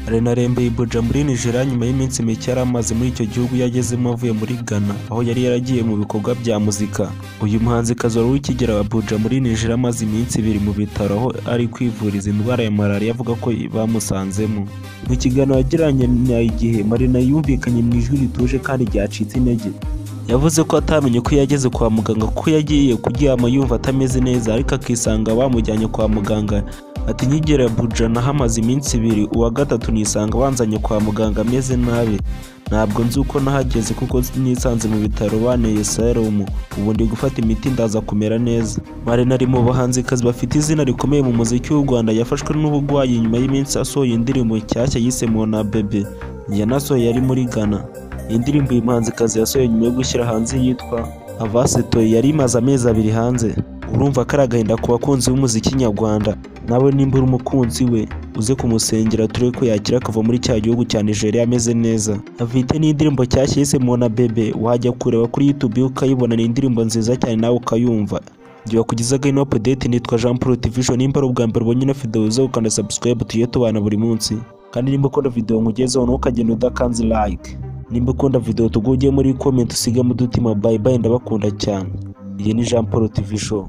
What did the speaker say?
Marina arembeye i Abuja muri Nigeria nyuma y'iminsi mike yari amaze muri icyo gihugu yagezemo avuye muri Ghana, aho yari yaragiye mu bikorwa bya muzika. Uyu muhanzikazi wari ukigera Abuja muri Nigeria amaze iminsi 2 mu bitaro aho ari kwivuriza indwara ya malaria avuga ko bamusanzemo. Mu kiganiro yagiranye na Igihe, Marina yumvikanye mu ijwi rituje kandi ryacitse intege. Yavuze ko atamenye ko yageze kwa muganga kuko yagiye kuryama yumva atameze neza, ariko akisanga bamujyanye kwa muganga. Ati nkigera Abuja nahamaze iminsi 2, uwa gatatu nisanga banzanye kwa muganga ameze nabi. Ntabwo nzi uko nahageze kuko nisanze mu bitaro banteye serumu, ubu ndi gufata imiti ndaza kumera neza. Marina ari mu bahanzikazi bafite izina rikomeye mu muziki w'u Rwanda, yafashwe n'uburwayi nyuma y'iminsi asohoye indirimbo nshyashya yise Mona Bebe, yanasohoye ari muri Ghana. Iyi ndirimbo uyu muhanzikazi yasohoye nyuma yo gushyira hanze yitwa Avasetoye yari imaze amezi 2 hanze. Urumva ko ari agahinda ku bakunzi b'umuziki nyarwanda. Nawe nimba uri umukunzi we uze kumusengera turebe ko yakira akava muri cya gihugu cya Nigeria ameze neza. Afite n'indirimbo nshyashya yise Mona Bebe, wajya kureba kuri YouTube ukayibona, ni indirimbo nziza cyane nawe ukayumva. Igihe wakugezaga ino update, nitwa Jean Paul TV Show. Nimba ari ubwa mbere ubonye ino video uze gukanda subscribe tujye tubana buri munsi. Kandi nimba ukunda video nkugezeho ntukagende udakanze like. Nimba ukunda video tuguye muri comment usigamo udutima. Bye bye, ndabakunda cyane. Iyi ni Jean Paul TV Show.